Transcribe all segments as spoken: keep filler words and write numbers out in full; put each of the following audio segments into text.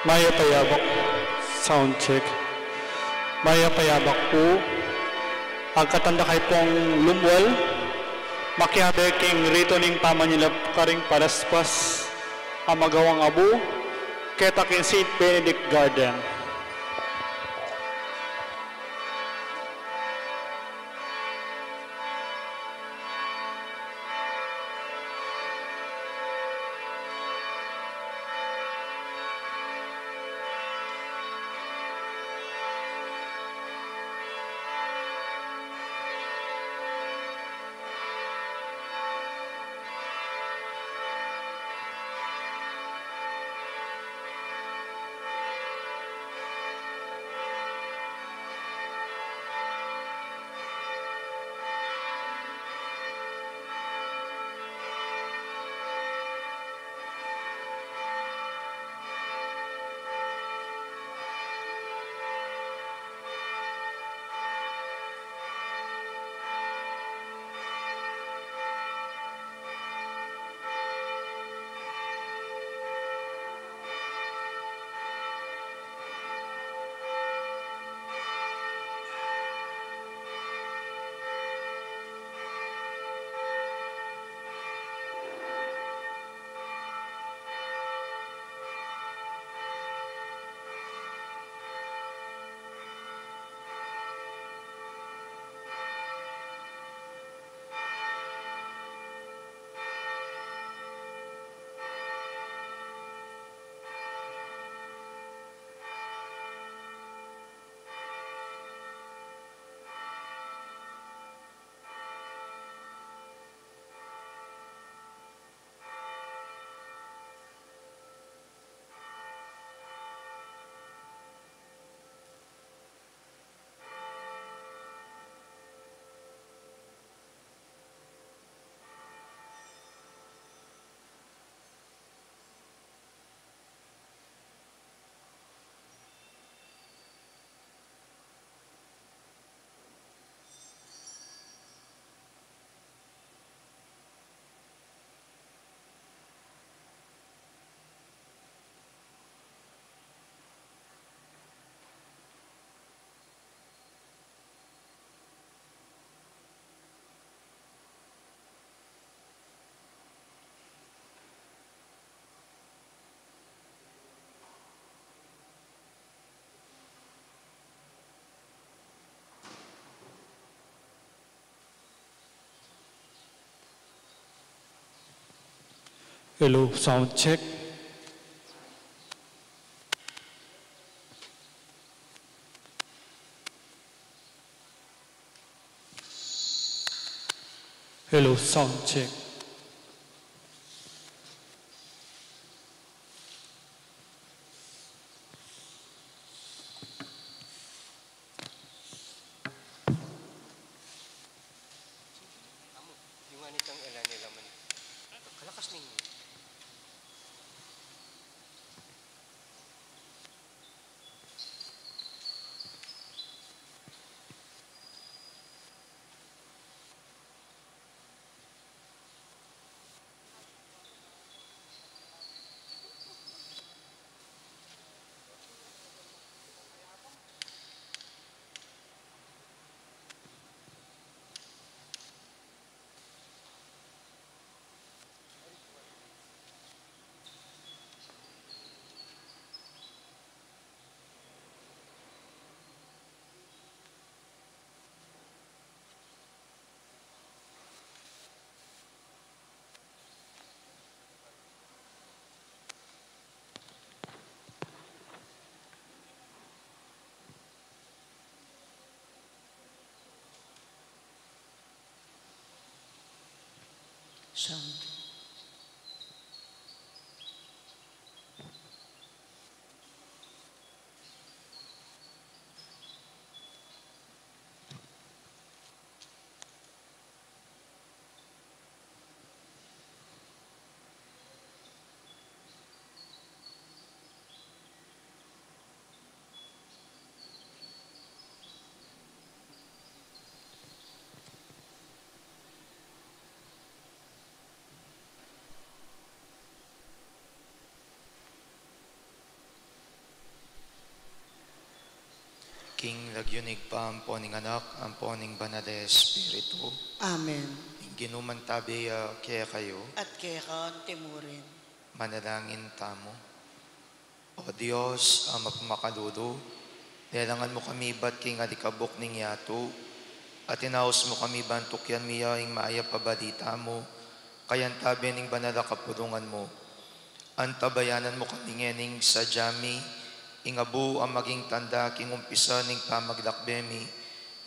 Mayap a yabak. Sound check. Mayap a yabak pu. Agkatan da kay pung lumwal, makiabe king ritu ning pamanyilap karing paraspas a magawang abu keta king Saint Benedict Garden. Hello, sound check. Hello, sound check. Amu, yung anitang ela nila man. Kalakas ning. Sound. King lagyu ning Ibpa, ampo ning Anak, ampo ning Banal a Espiritu. Amen. Ing Ginu mantabe ya kekayu. At keka antimurin. Manalangin tamu. O Dios, Amang makalulu, lelangan mu kami ibat king alikabuk ning yatu, at inaus mu kami ban tukyan mi ya ing mayap a balita mu, kayantabe ning banal a kapulungan mu. Antabayanan mu kami ngening sadya mi ing abu a maging tanda king umpisa ning pamaglakbe mi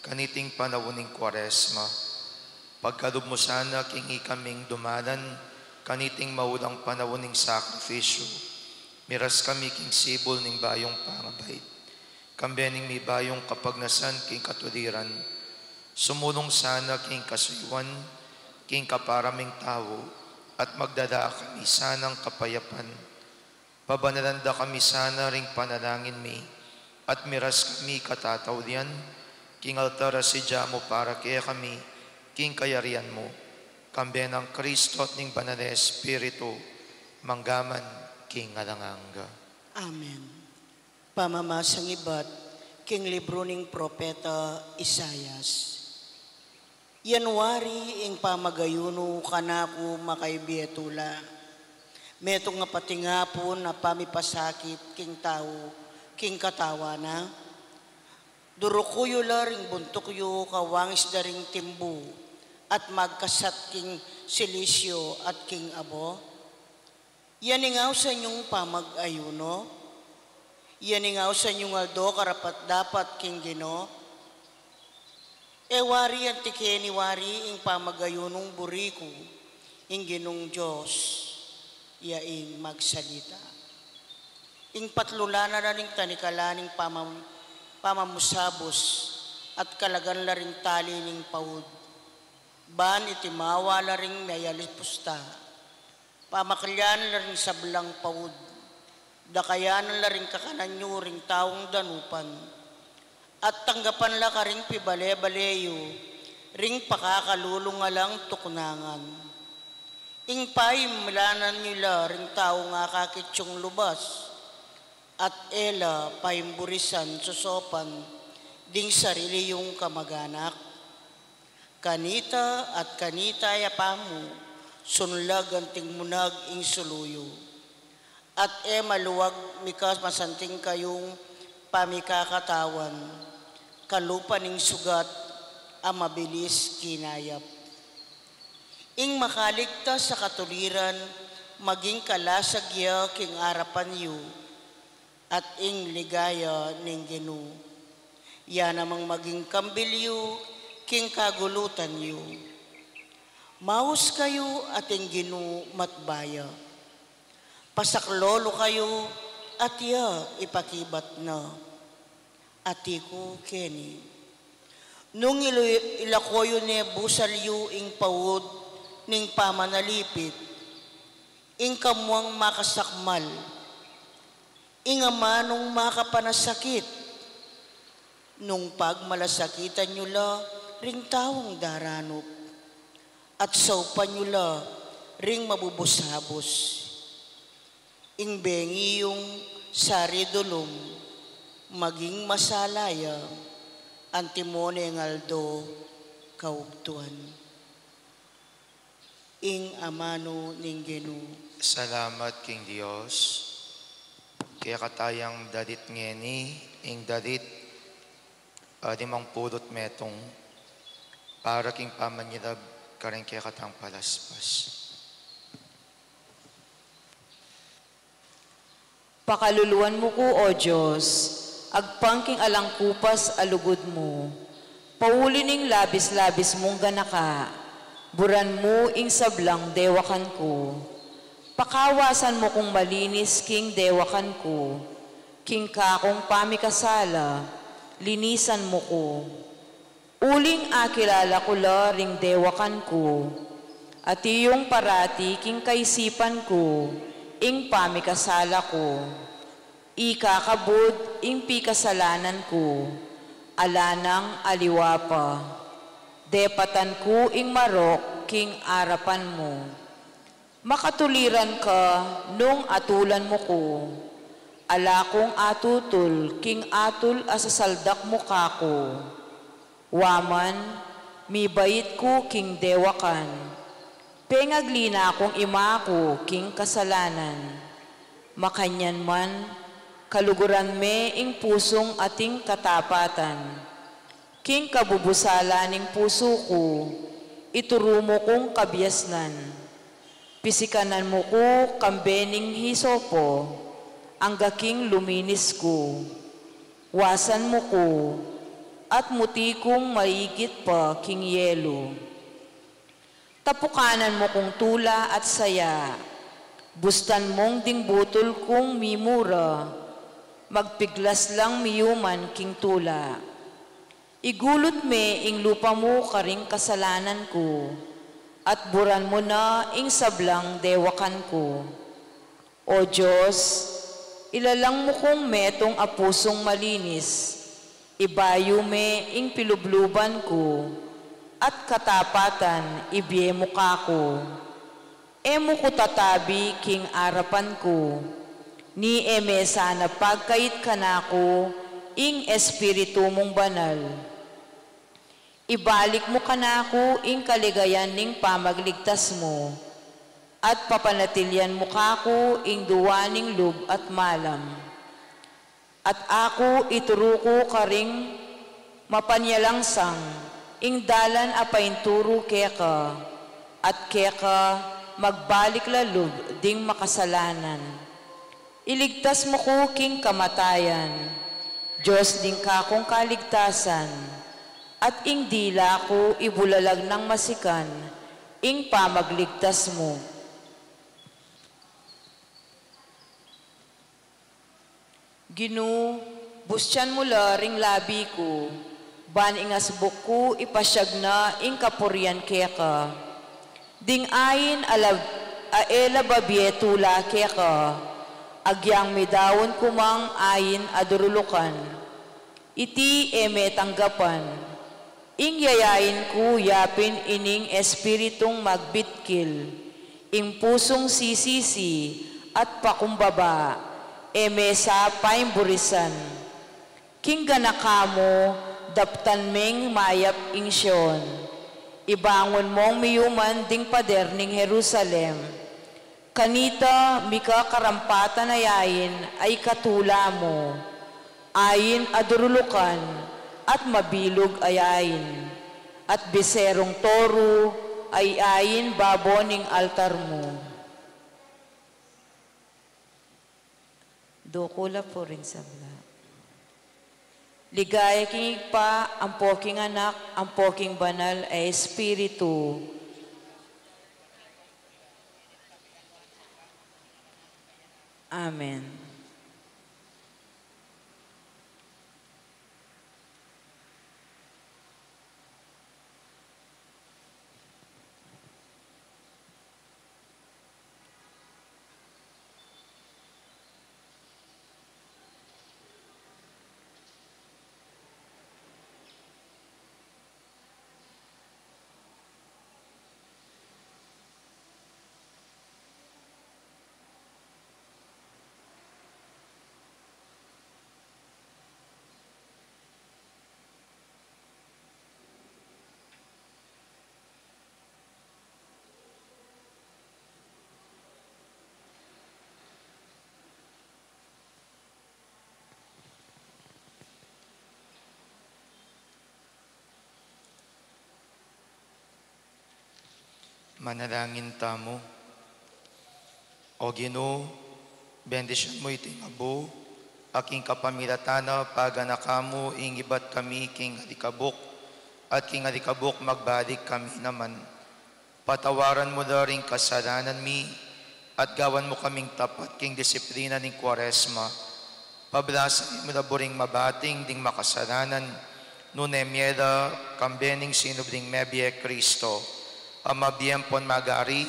kaniting panaun ning Kuaresma. Pagkalub mu sana king ikaming dumalan kaniting maulang panaun ning sakrifisyu. Miras kami king sibul ning bayung pangabait, kambe ning mibayung kapagnasan king katuliran. Sumulung sana king kasuyuan, king kapara ming tau, at magdala kami sanang kapayapan. Pabanalan da kami sana ring panalangin mi, at miras kami katataulian king altar a sidya mu para kekami, king kayarian mu, kambe nang Kristo at ning Banal a Espiritu, mangga man king alang angga. Amen. Pamamasang ibat king libru ning propeta Isaias. Yan wari ing pamagayunu kanaku makaibie tula. Metung a patingapun a pamipasakit king tau king katawan na. Duruku yu la ring buntuk yu kawangis da ring timbu, at magkasat king silisyu at king abo. Yan ing ausan yung pamag-ayuno. Yan ing ausan yung aldo karapat-dapat king Ginu. E wari anti keni wari ing pamag-ayunung buri ku, ing Ginung Dios ya ing magsalita. Ing patlulanan na ning tanikalan ning pamam-, pamamusabus at kalagan la ring tali ning paud. Ban itimawa la ring mayalipusta. Pamaklian la ring sablang paud, dakayan la ring kakanan yu ring taung danupan, at tanggapan la karing pibale-bale yu ring pakakalulungalang tuknangan. Ing paimlanan yu la ring taung akakit yung lubas, at e la paimburisan susopan ding sarili yung kamaganak. Kanita at kanita ya pa mu, sunlag anting munag ing sulu yu. At e maluag mika masanting kayung pamikakatawan, kalupa ning sugat a mabilis kinayap. Ing makaligtas a katuliran, maging kalasag ya king arapan yu, at ing ligaya ning Ginu. Ya namang maging kambil yu king kagulutan yu. Maus kayu at ing Ginu matbaya. Pasaklolo kayu at ya ipakibat na. Ati ku keni. Nung ilu-, ilako yu ne busal yu ing paud ning pamanalipit, ing kamuang makasakmal, ing amanung makapanasakit, nung pagmalasakitan yu la ring taung daranup, at saupan yu la ring mabubus-abus. Ing bengi yung saridulum, maging masala ya, antimo neng aldo kaugtuan. Ing amanu ning Ginu. Salamat king Dios. Kaya katayang dalit ngeni, ing dalit, ah, limang pulu't metung, para king pamanyilab karing kekatang palaspas. Pakaluluan mu ku, O Dios, agpang king alang kupas a lugud mu. Pauli ning labis-labis mung ganaka, buran mu ing sablang dewakan ku. Pakawasan mu kung malinis king dewakan ku, king kakung pamikasala, linisan mu ku. Uling akilala ku la ring dewakan ku, at iyung parati king kaisipan ku ing pamikasala ku. Ikakabud ing pikasalanan ku, ala nang aliwa pa. Depatan ku ing marok king arapan mu. Makatuliran ka nung atulan mu ku, Ala kung atutul king atul a sasaldak mu kaku. Wa man, mibait ku king dewakan. Pengagli na kung imaku king kasalanan. Makanyan man, kaluguran me ing pusung ating katapatan. King kabubusala ning pusu ku, ituru mu kung kabiasnan. Pisikanan mu ku kambe ning hisopo, angga king luminis ku. Wasan mu ku, at muti kung maigit pa king yelu. Tapukanan mu kung tula at saya, bustan mung ding butul kung mimura, magpiglas lang miyuman king tula. Igulut me ing lupa mu karing kasalanan ku, at buran mu na ing sablang dewakan ku. O Dios, ilalang mu kung metung a pusung malinis, ibayu me ing pilubluban ku, at katapatan ibie mu kaku. E mu ku tatabi king arapan ku, ni e me sana pagkait kanaku ing Espiritu mung Banal. Ibalik mu kanaku ing kaligayan ning pamagligtas mu, at papanatilian mu kaku ing duwa ning lub at malam. At aku ituru ku karing mapanyalangsang ing dalan a painturu keka, at keka magbalik la lub ding makasalanan. Iligtas mu ku king kamatayan, Dios ning kakung kaligtasan, at ing dila ku ibulalag nang masikan ing pamagligtas mu. Ginu, bustian mu la ring labi ku, ban ing asbuk ku ipasiag na ing kapurian keka. Ding ain a lab-, a e la babie tula keka, agyang midaun ku mang ain a durulukan. Iti e me tanggapan. Ing yayain ku yapin ining espiritung magbitkil, ing pusung sisisi at pakumbaba, e me sa paimburisan. King ganaka mu, daptan meng mayap ing Sion. Ibangun mong miyuman ding pader ning Jerusalem. Kanita mika karampatan a yain a ikatula mu, ain a durulukan at mabilug a yain, at biserung toru a iain babo ning altar mu. Dukul a puring sabla. Ligaya king Ibpa, ampo king Anak, ampo king Banal a Espiritu. Amen. Manalangin tamu. O Ginu, bendisyun mu iting abu, a king kapamilatan na paganaka mu ing ibat kami king alikabuk, at king alikabuk magbalik kami naman. Patawaran mu la ring kasalanan mi, at gawan mu kaming tapat king disiplina ning Kuaresma. Pablasan mu la buring mabating ding makasalanan, nune mie la kambe ning sinubling mebie Kristo, a mabie ampon magari,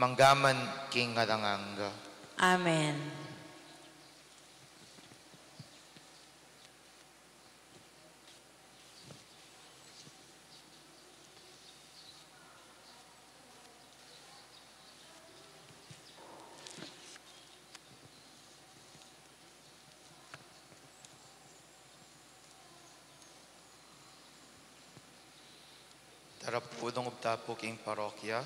mangga man king alang angga. Amen. Dungub ta pu king parokya.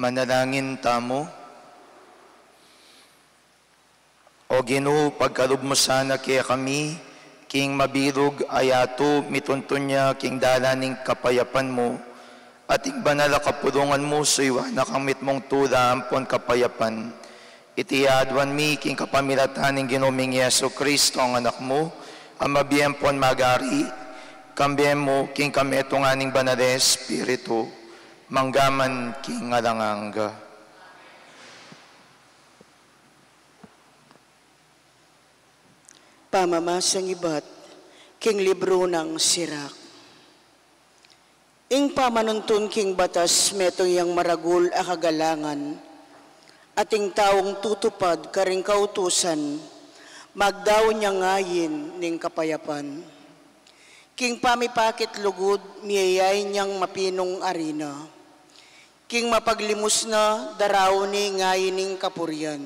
Manalangin tamu. O Ginu, pagkalub mu sana kekami king mabilug a yatu, mituntun ya king dalan ning kapayapan mu, at ing banal a kapulungan mu, suyuan na kang mitmung tula ampon kapayapan. Iti aduan mi king kapamilatan ning Ginu ming Jesucristo, a Anak mu, a mabie ampon magari kambe mu king kametungan ning Banal a Espiritu, mangga man king alang angga. Pamamasang ibat king libru nang Sirak. Ing pamanuntun king batas metung yang maragul a kagalangan, at ing taung tutupad karing kautusan, magdaun yang ain ning kapayapan. King pamipakit lugud, miyayain yang mapinung arina. King mapaglimus na, daraun ne ing ain ning kapurian.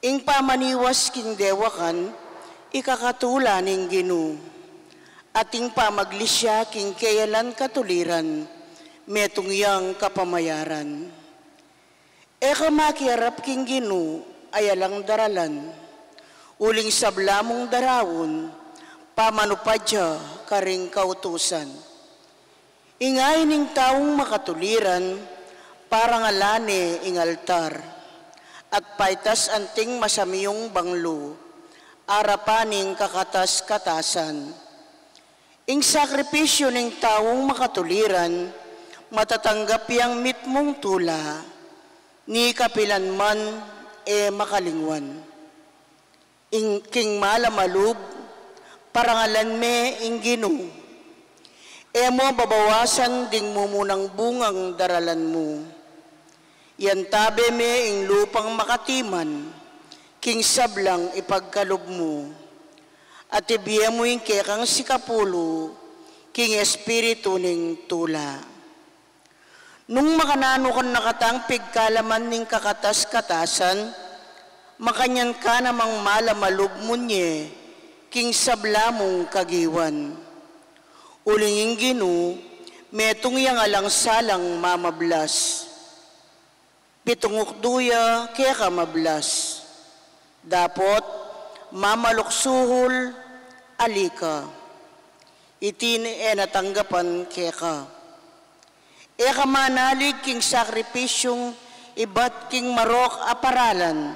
Ing pamaniwas king dewakan, ikakatula ning Ginu. At ing pamaglisya king keyalan katuliran, metung yang kapamayaran. E ka makiarap king Ginu, a yalang daralan. Uling sabla mung daraun, pamanupad ya karing kautusan. Ing ain ning taung makatuliran, parangalan ne ing altar, at paitas anting masamyung banglu, arapan ning kakatas-katasan. Ing sakripisyu ning taung makatuliran, matatanggap yang mitmung tula, ni kapilan man e makalingwan. Ing king mal a malub, parangalan me ing Ginu. E mu babawasan ding mumunang bungang daralan mu. Iyantabe me ing lupang makatiman, king sablang ipagkalub mu. At ibie mu ing kekang sikapulu, king espiritu ning tula. Nung makananu ka na katang pigkalaman ning kakatas-katasan, makanyan ka namang mal a malub mu ne, king sabla mung kagiwan. Uling ing Ginu, metung yang alang salang mamablas. Pitungukdu ya keka mablas. Dapot, mamaluksuhul, ali ka. Iti e na tanggapan keka. E ka manalig king sakripisyung ibat king marok a paralan.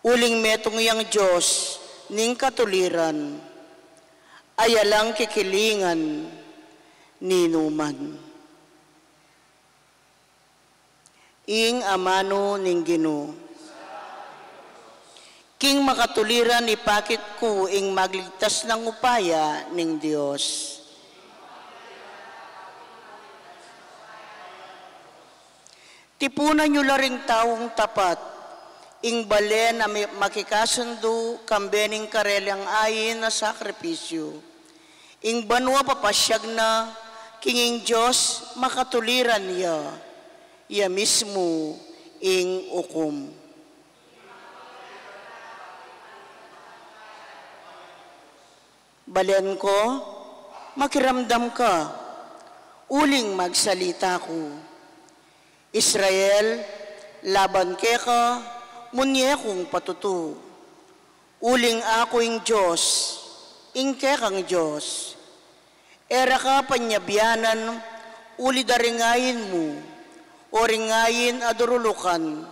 Uling metung yang Dios ning katuliran, a yalang kikilingan ninuman. Ing amanu ning Ginu. King makatuliran ipakit ku ing magligtas nang upaya ning Dios. Tipunan yu la ring taung tapat, ing balen a mi-, makikasundu kambe ning karelang ain a sakripisyu. Ing banua papasyag na, king ing Dios makatuliran ya, ya mismu ing ukum. Balen ko, makiramdam ka, uling magsalita ku. Israel, laban keka, munye kung patutu. Uling aku ing Dios, ing kekang Dios. E ra ka panyabianan, uli da ring ain mu, o ring ain a durulukan,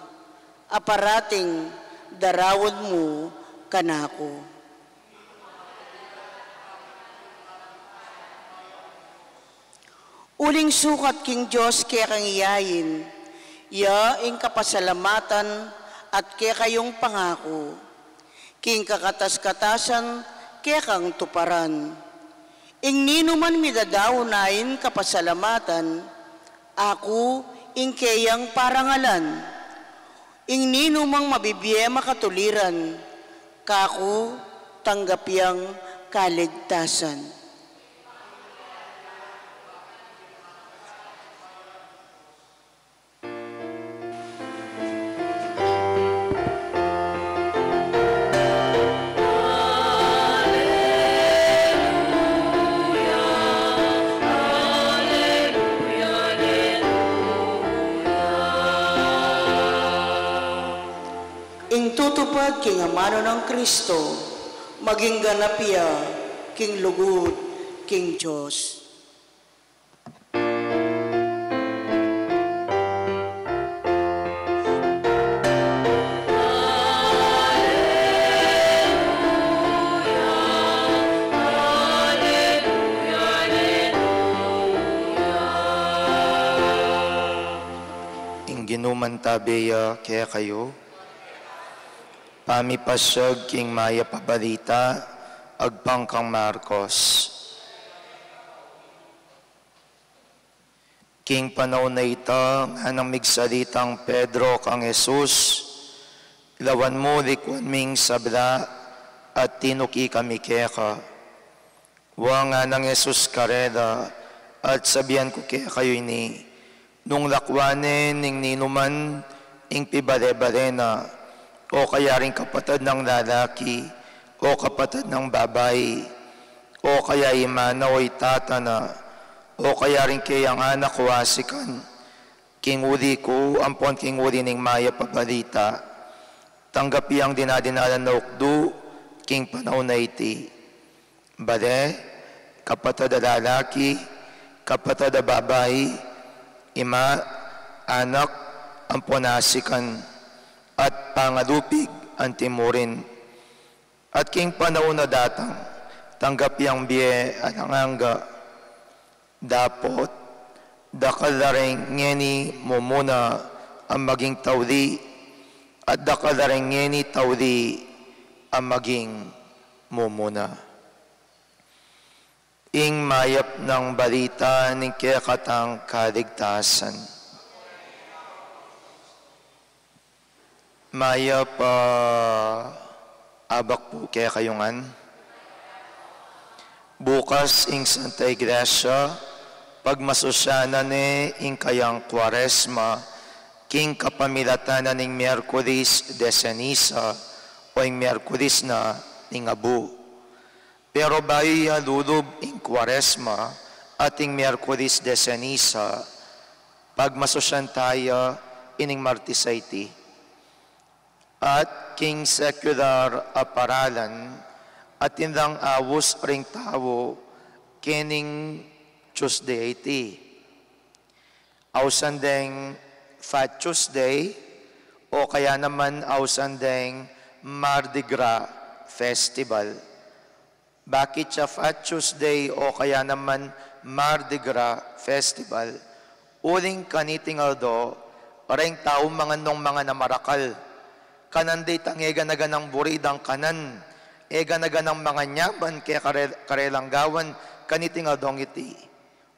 a parating daraun mu kanaku. Uling sukat king Dios kekang ain, ya ing kapasalamatan at kekayung pangaku, king kakatas-katasan kekang tuparan. Ing ninuman midadaun na ing kapasalamatan, aku ing keyang parangalan. Ing ninumang mabibie makatuliran, kaku tanggap yang kaligtasan. Ing tutupad king amanu nang Kristo, maging ganap ya king lugud king Dios. Ing Ginu mantabe ya kekayu. Pamipasiag king Mayap a Balita agpang kang Marcos. King panaun a ita, nganang migsalitang Pedro kang Jesus, "Lawan mu, likuan ming sabla, at tinuki kami keka." Wa nganang Jesus karela, "At sabian ku kekayu ini, nung lakuan ne ning ninuman ing pibale-bale na, o kaya ring kapatad nang lalaki, o kapatad nang babai, o kaya i mana o i tata na, o kaya ring keyang anak o asikan, king uli ku ampon king uli ning Mayap a Balita, tanggap yang dinadinalan na ukdu king panaun a iti." Bale, kapatad a lalaki, kapatad a babai, ima, anak, ampon asikan, at pangalupig anti murin. At king panaun a datang, tanggap yang bie alang angga. Dapot, dakal la ring ngeni mumuna a maging tauli, at dakal la ring ngeni tauli a maging mumuna. Ing Mayap nang Balita ning kekatang kaligtasan. Mayap a abak pu kekayu ngan. Bukas ing Santa Iglesia, pagmasusyanan ne ing kayang Kuaresma, king kapamilatan na ning Miyerkules de Ceniza, o ing Miyerkules na ning Abu. Pero bayu ya lulub ing Kuaresma at ing Miyerkules de Ceniza, pagmasusyan taya ining Martes a iti. At king sekular a paralan, atin lang aus ring tau kening Tuesday a iti. Ausan deng Fat Tuesday, o kaya naman ausan deng Mardi Gras Festival. Bakit siya Fat Tuesday o kaya naman Mardi Gras Festival? Uling kaniting aldo, reng tau mangan nung mangan a marakal. Kanan de itang e gana-ganang buri dang kanan, e gana-ganang manganyaman kekare-, karelang gawan kaniting aldong iti.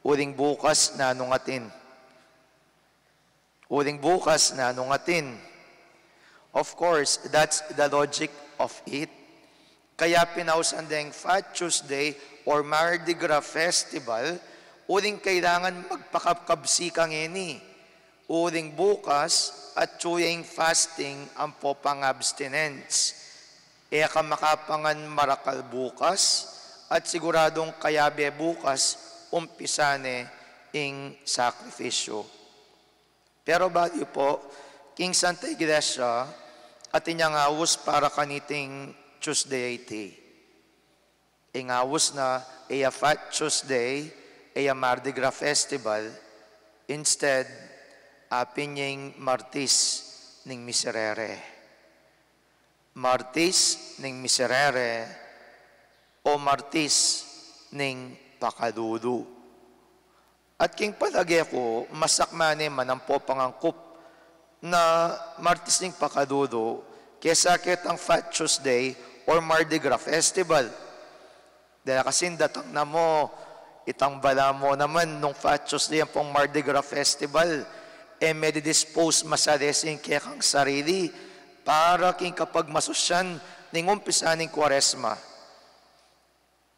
Uling bukas nanu ing atin? Uling bukas nanu ing atin? Of course, that's the logic of it. Kaya pin ausan deng Fat Tuesday or Mardi Gras Festival, uling kailangan magpakabkabsi ka ngeni. Uling bukas, atyu ya ing fasting ampo pang-abstinence. E ka makapangan marakal bukas, at siguradung kayabe bukas umpisa ne ing sakrifisyu. Pero bali pu, king Santa Iglesia, atin yang aus para kaniting Tuesday iti. Ing aus na, e ya Fat Tuesday, e ya Mardi Gras Festival, instead, apin ya ing Martis ning Miserere. Martis ning Miserere o Martis ning Pakadudu. At king palage ku, masakma ne man ampo pangangkup na Martis ning Pakadudu kesa ketang Fat Tuesday or Mardi Gras Festival. Dahil kasi datang na mu, itang balamu naman nung Fat Tuesday ampong Mardi Gras Festival, e me didispose masaresi ing kekang sarili para king kapagmasusyan ning umpisa ning Kuaresma.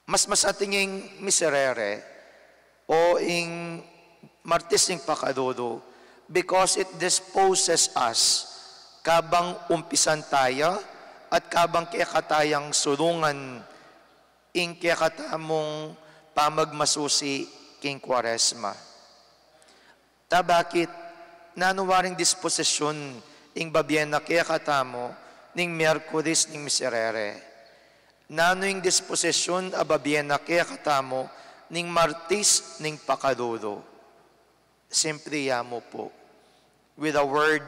Mas masating ing Miserere o ing Martis ning Pakadudu because it disposes us kabang umpisan taya at kabang kekatayang sulungan ing kekatamung pamagmasusi king Kuaresma. Ta bakit, nanu waring disposisyun ing babie na kekatamu ning Miyerkules ning Miserere? Nanu ing disposisyun a babie na kekatamu ning Martis ning Pakadudu? Simpli ya mu pu. With the word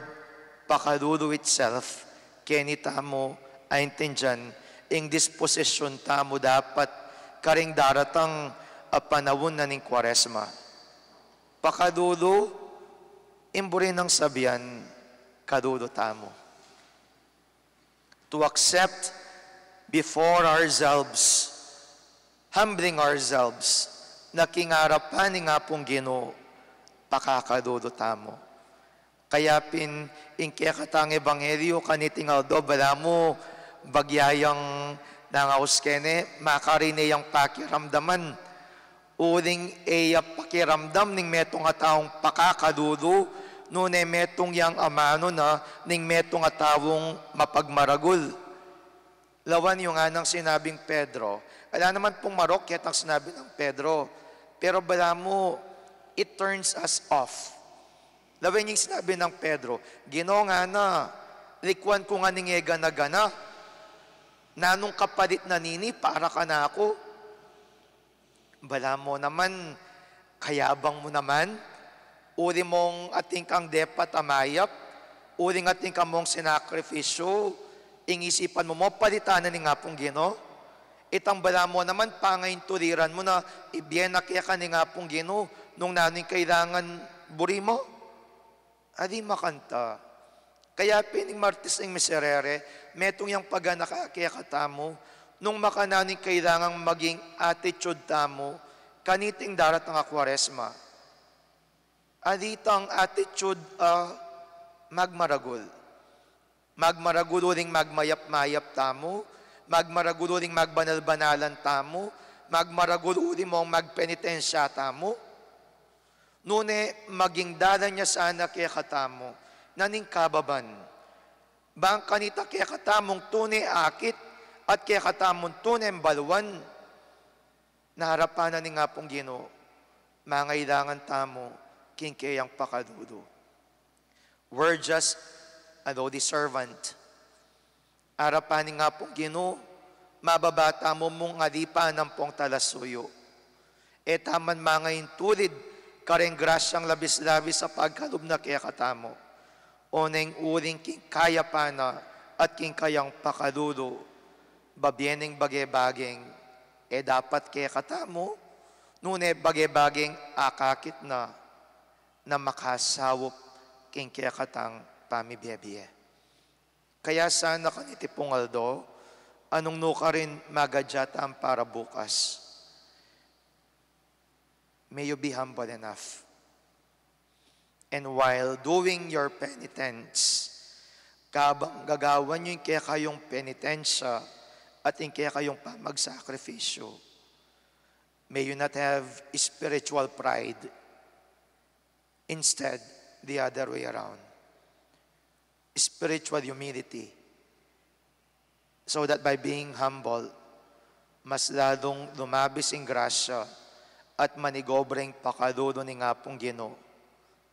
Pakadudu itself, keni tamu aintindian ing disposisyun tamu dapat karing daratang a panaun na ning Kuaresma. Pakadudu, ing buri nang sabian, kadudu tamu. To accept before ourselves, humbling ourselves, na king arapan ning Apung Ginu, pakakadudu tamu. Kaya pin, ing kekatang ebanghelyu kaniting aldo, balamu, bagya yang nangaus kene, makarine yang pakiramdaman. Uling e ya pakiramdam ning metung a taung pakakadudu, nune metung yang amanu na ning metung a taung mapagmaragul. Lawan yu nganang sinabing Pedro. Ala naman pung marok ketang sinabi nang Pedro. Pero balamu, it turns us off. Lawen ing sinabi nang Pedro, Ginu, ngana, likuan ku ngan ing e gana-gana. Nanung kapalit na nini para kanaku? Balamu naman, kayabang mu naman, uli mung atin kang depat a mayap, uling atin ka mung sinakripisyu, ing isipan mu mu palitan na ning Apung Ginu. Itang balamu naman, pangaintuliran mu na ibie na keka ning Apung Ginu nung nanu ing kailangan buri mu. Ali makanta. Kaya pin ing Martis ning Miserere, metung yang paganaka kekatamu, nung makananu ing kailangang maging attitude tamu kaniting daratang a Kuaresma. Ali itang attitude a magmaragul. Magmaragul uling magmayap-mayap tamu, magmaragul uling magbanal-banalan tamu, magmaragul uling mung magpenitensya tamu. Nune maging dalan ya sana kekatamu na ning kababan. Bang kanita kekatamung tune akit at kekatamun tune baluan, na arapan na ning Apung Ginu, mangailangan tamu king keyang pakadudu. We're just a lowly servant. Arapan ning Apung Ginu, mababa tamu mung alipan ampong talasuyu. E tamu man mangaintulid kareng grasyang labis-labis a pagkalub na kekatamu, oneng uling king kayapan na at king kayang pakadudu, babie neng bage-bageng e dapat kekatamu, nune bage-bageng akakit na, na makasaup king kekatang pamibie-bie. Kaya sana kaniti pung aldo, anung nukarin magadya tang para bukas. May you be humble enough. And while doing your penitence, kabang gagawan yu ing kekayung penitensya at ing kekayung pamagsakripisyu, may you not have spiritual pride. Instead, the other way around. Spiritual humility. So that by being humble, mas lalung lumabis ing grasya at manigobre ing pakalulu ning Apung Ginu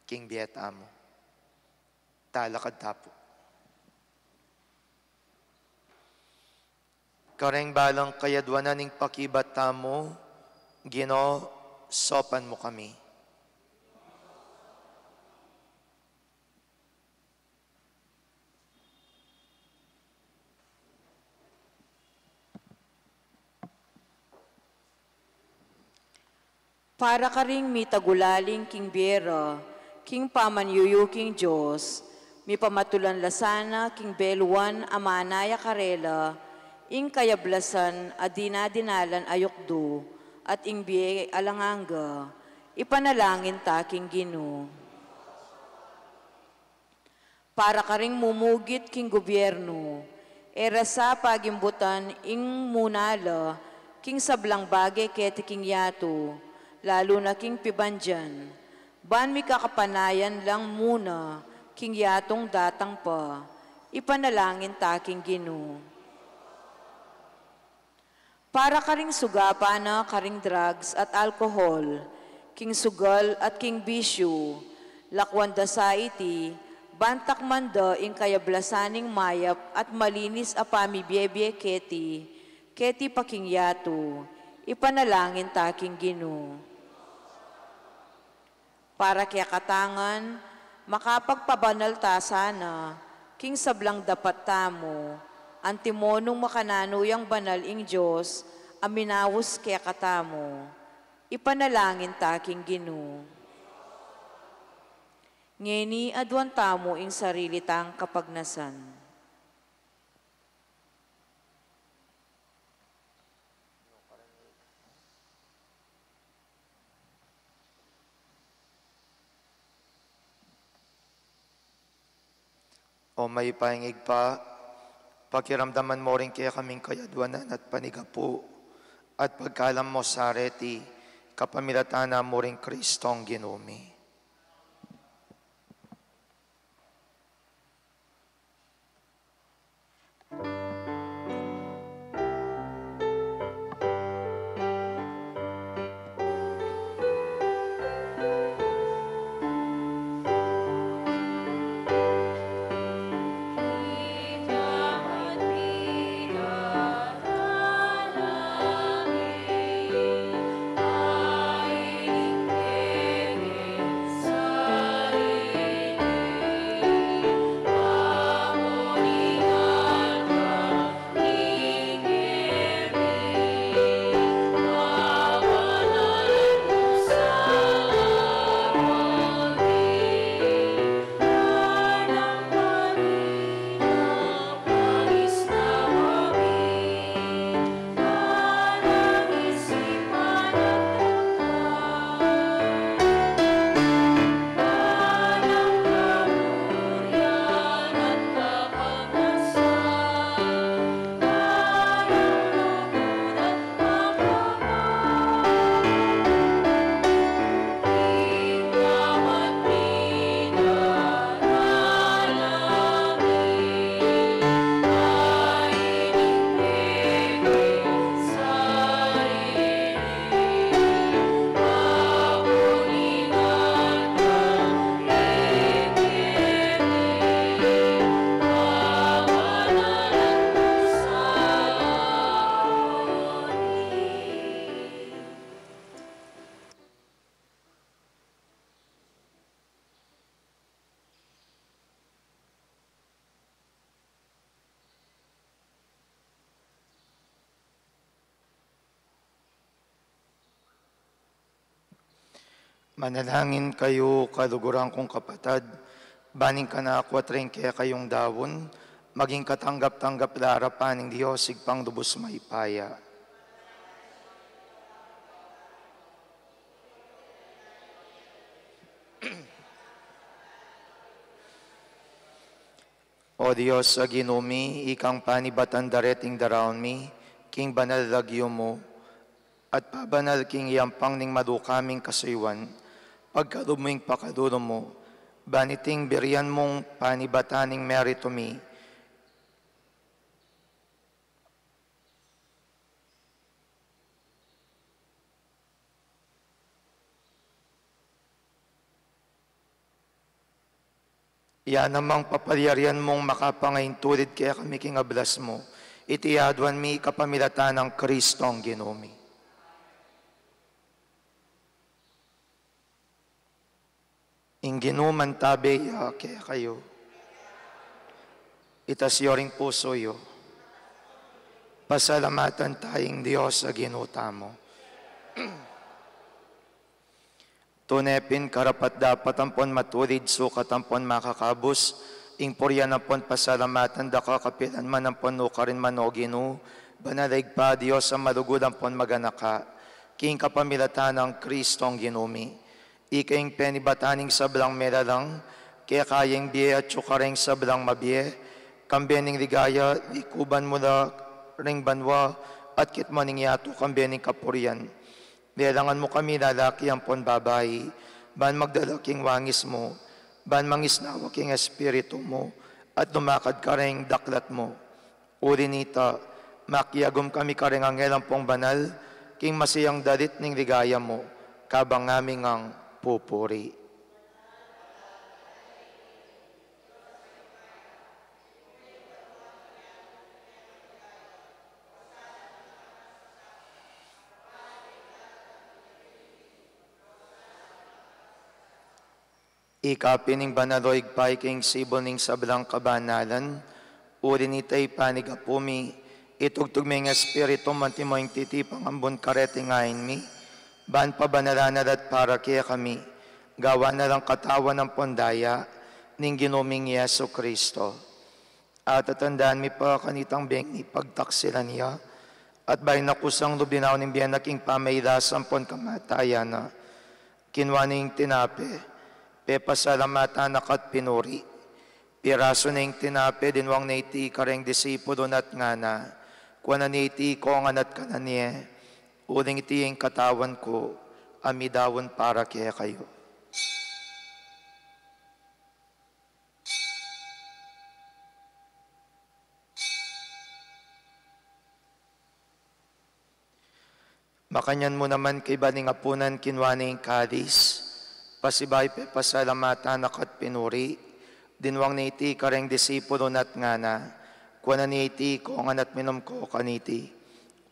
king bie tamu. Talakad ta pu. Kareng balang kayadwanan ning pakibat tamu, Ginu, saupan mu kami. Para karing mitagulaling king bie ra, king pamanyuyu king Dios, mipamatulan la sana king beluan a manaya karela, ing kayablasan a dinadinalan a yukdu, at ing bie alang angga, ipanalangin ta king Ginu. Para karing mumugit king gubyernu, e ra sa pagimbutan ing muna la king sablang bage keti king yatu, lalu na king pibandian, ban mikakapanayan lang muna king yatung datang pa, ipanalangin ta king Ginu. Para karing sugapa na karing drugs at alcohol, king sugal at king bisyu, lakwan da sa iti, ban takman da ing kayablasan ning mayap at malinis a pamibie-bie keti, keti pa king yatu, ipanalangin ta king Ginu. Para kekatang makapagpabanal ta sana king sablang dapat tamu, antimo nung makananu yang banal ing Dios a minaus kekatamu, ipanalangin ta king Ginu. Ngeni aduan tamu ing sarili tang kapagnasan. O mayupayang Ibpa, pakiramdaman mu ring kekaming kayadwanan at panigapu, at pagkalam mu sa reti, kapamilatan na mu ring Kristong Ginu mi. Manalangin kayu, kaluguran kung kapatad, ban ing kanaku at ring kekayung daun, maging katanggap-tanggap la arapan ning Dios Ibpang lubus mayupaya. O Dios a Ginu mi, ikang panibatan dareting daraun mi king banal lagyu mu, at pabanal king yampang ning maluka ming kasuyuan, pagkalub mu ing pakalulu mu, ban iting birian mung panibatan ning meritu mi, Iya namang papalyarian mung makapangaintulid kekami king ablas mu, iti aduan mi kapamilatan nang Kristong Ginu mi. Ing Ginu mantabe ya kekayu. Itas yu ring pusu yu. Pasalamatan taya ing Dios a Ginu tamu. Tune pin karapat-dapat ampon matulid, sukat ampon makakabus, ing purian ampon pasalamatan da ka kapilan man ampon nukarin man, o Ginu, banal a Ibpa, Dios a malugud ampon maganaka, king kapamilatan nang Kristong Ginu mi. Ika ing penibatan ning sablang melalang, keka ya ing bie atyu kareng sablang mabie, kambe ning ligaya, likuban mu la ring banua, at kitmu ning yatu kambe ning kapurian. Lelangan mu kami, lalaki ampon babai, ban magdala king wangis mu, ban mangisnawa king Espiritu mu, at lumakad kareng daklat mu. Uli nita, makiagum kami kareng anghel ampong banal, king masayang dalit ning ligaya mu, kabang ngaming ngang pupuri. Ika pin ing banal, o Ibpa, ika ing sibul ning sablang kabanalan. Uli nita, ipanyawad mi, itugtug me ing Espiritu mu antimo ing titipang ambun kareting ain mi, ban pabanalan na la at para kekami, gawan na lang katawan ampon daya ning Ginu ming Jesucristo. At tatandaan mi pa kanitang beng ipagtaksilan ya, at bayu na kusang lub linawin ing bie na king pamailas ampon kamatayan na, kinua ne ing tinape, pepasalamatan na ka at pinuri. Pirasu ne ing tinape, dinwang ne iti kareng disipulu na at ngana, kuanan ye iti kongan at kanan ye, uling iti ing katawan ku, a midaun para kekayu. Makanyan mu naman kaibat ning apunan, kinua ne ing kalis, pasibayu pepasalamatan na ka at pinuri, dinwang ne iti kareng disipulu na at ngana, kuanan ye iti kongan at minum ko kaniti.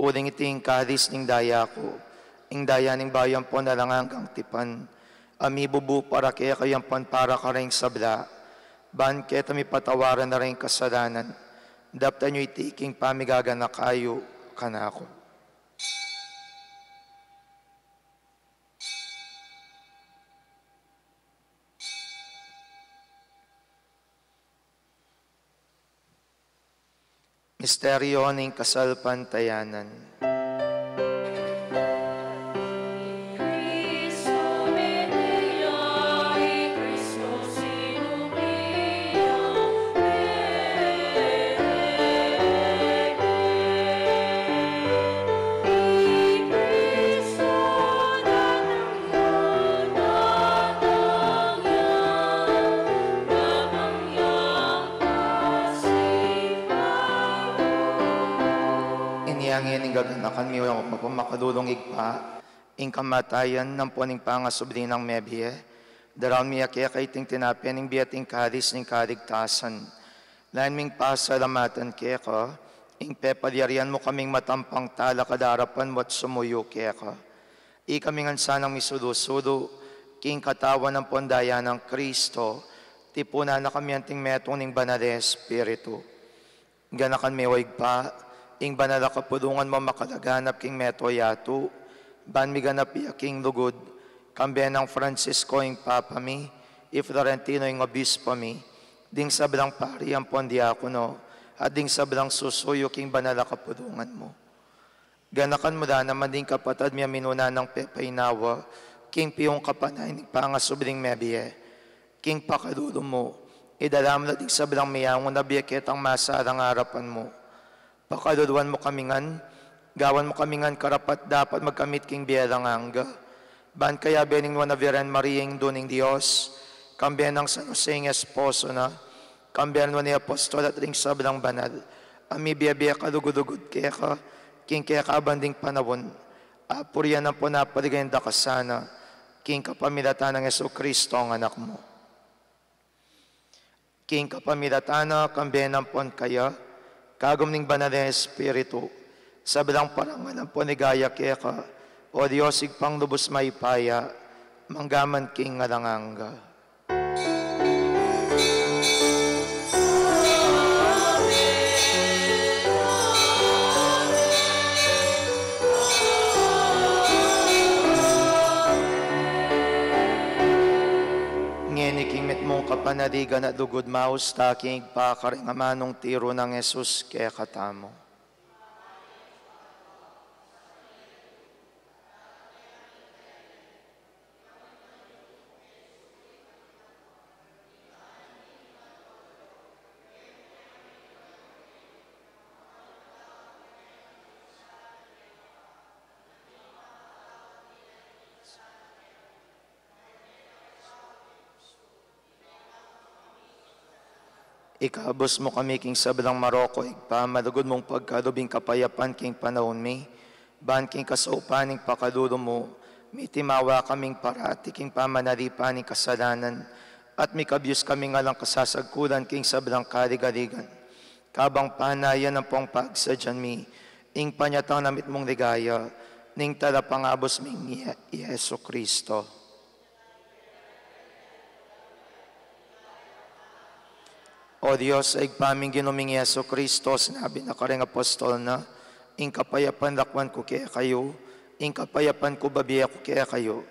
Uling iti ing kalis ning daya ku, ing daya ning bayu ampon alang anggang tipan, a mibubu para kekayu ampon para kareng sabla, ban keta mipatawaran la ring kasalanan. Daptan yu iti king pamigaganaka yu kanaku. Misteryo ning kasalpantayanan. Inya ngeni gaganakan mi, o mapamakalulung Ibpa, ing kamatayan ampon ing pangasubli nang mebie. Daraun mi keka iting tinape ning bie at ing kalis ning kaligtasan. Lain ming pasalamatan keka ing pepalyarian mu kaming matampang talakad king arapan mu at sumuyu keka. Ikami ngan sanang misulu-sulu king katawan ampon daya nang Kristo, tipunan na kami anting metung ning Banal a Espiritu. Ganakan me, o Ibpa, ing banal a kapulungan mu a makalaganap king meto yatu, ban miganap ya king lugud, kambe nang Francisco ing Papa mi, i Florentino ing Obispo mi, ding sablang pari ampon diakono, at ding sablang susuyu king banal a kapulungan mu. Ganakan mu la naman ding kapatad mi a minuna nang pepainawa king piung kapanay ning pangasubling mebie. King pakalulu mu, idala mu la ding sablang miyangu na bie ketang masalang arapan mu. Pakaluluan mu kami ngan, gawan mu kami ngan karapat-dapat magkamit king bie alang angga. Ban kayabe ning nuan a Virgen Maria, Indu ning Dios, kambe nang San Jose ing esposo na, kambe ning nuan a apostol at ding sablang banal a mibie-bie kalugud-lugud keka king kekaban ding panaun, apurian ampon apaligayan da ka sana, king kapamilatan nang Jesucristo a Anak mu. King kapamilatan na, kambe na ampon kaya, kagum ning Banal a Espiritu, sablang parangalan ampon ligaya keka, O Dios, Ibpang lubus mayupaya, mangga man king alang angga. Ngeni king mitmung kapanaligan at lugud, maus ta king Ibpa karing amanung tiru nang Jesus kekatamu. Ikabus mu kami king sablang marok, O Ibpa, malugud mung pagkalub ing kapayapan king panaun mi, ban king kasaupan ning pakalulu mu, mitimawa kaming parati king pamanalipan ning kasalanan, at mikabyus kaming alang kasasagkulan king sablang kaligaligan. Kabang panayan ampong pagsadyan mi ing panyatang na mitmung ligaya ning Talapangabus ming Ye-, Jesucristo. O Dios, Ibpa ming Ginu ming Jesucristo, sinabi na karing apostol na, Ing kapayapan lakwan ku kekayu, ing kapayapan ku bibie ku kekayu.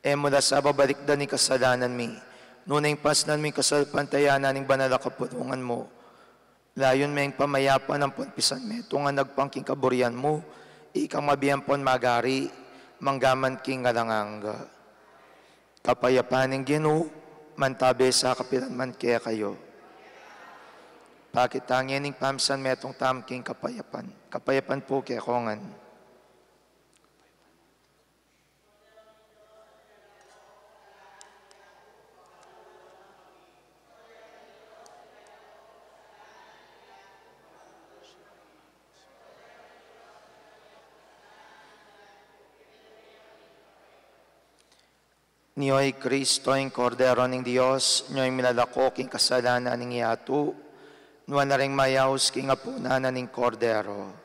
E mu la sa babalikdan ing kasalanan mi, nune ing pasnan mu ing kasalpantayanan ning banal a kapulungan mu. Layun me ing pamayapan ampon pisan metung a agpang king kaburian mu, ikang mabie ampon magari, mangga man king alang angga. Kapayapan ning Ginu, mantabe sa kapilan man kekayu. Pakit tang ing pamisan metung tamu king kapayapan. Kapayapan pu kekongan. Nyo i Kristo, ing Kordero ning Dios, nyo ing milalako king kasalanan ning yatu, nuan na ring mayaus king apunan na ning Kordero.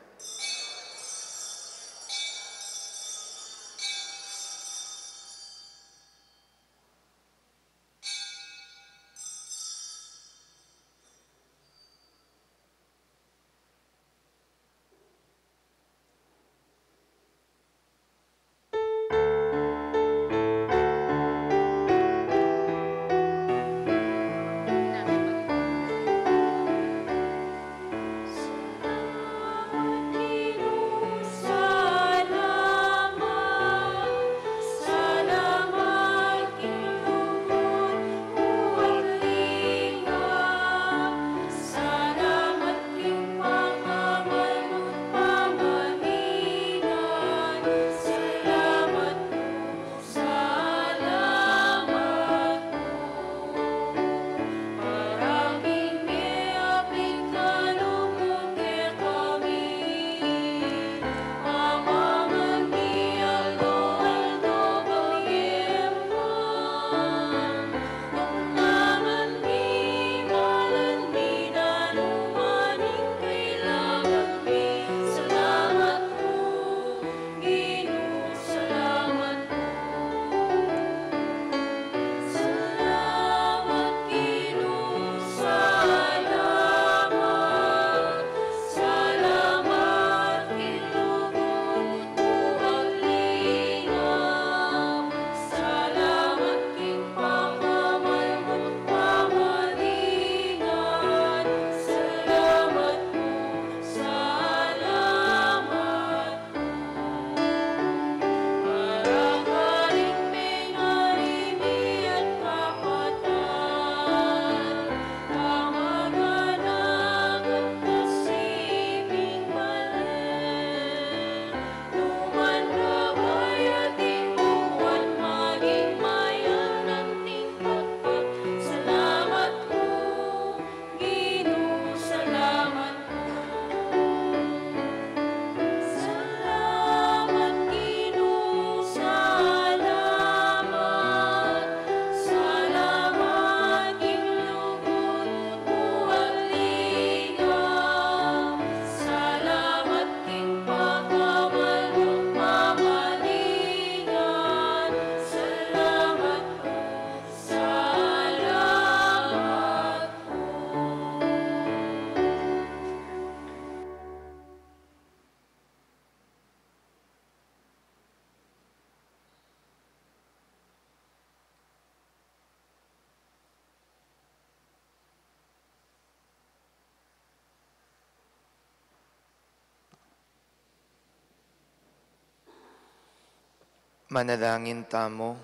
Manalangin tamu.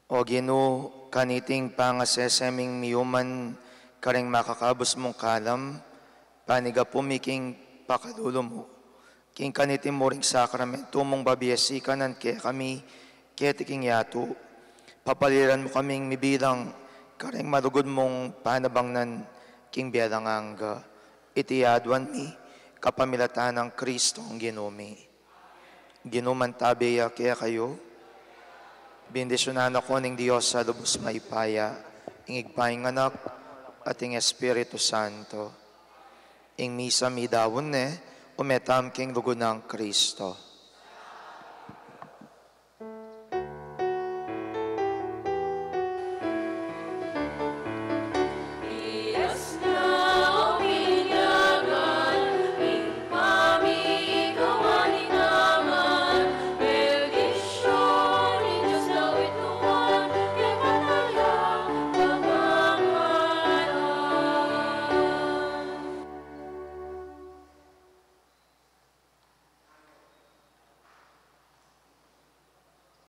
O Ginu, kaniting pangasese ming miyuman kareng makakabus mung kalam, panigapu mi king pakalulu mu. King kaniting muring sakramentu mung babiasi kanan kekami keti king yatu, papaliran mu kaming mibilang kareng malugud mung panabangnan king bie alang angga. Iti aduan mi kapamilatan nang Kristong Ginu mi. Ginu mantabe ya kekayu. Bendisyunan na ko ning Dios a lubus mayupaya, ing Ibpa, ing Anak, at ing Espiritu Santo. Ing misa midaun ne, ume tamu king lugud nang Kristo.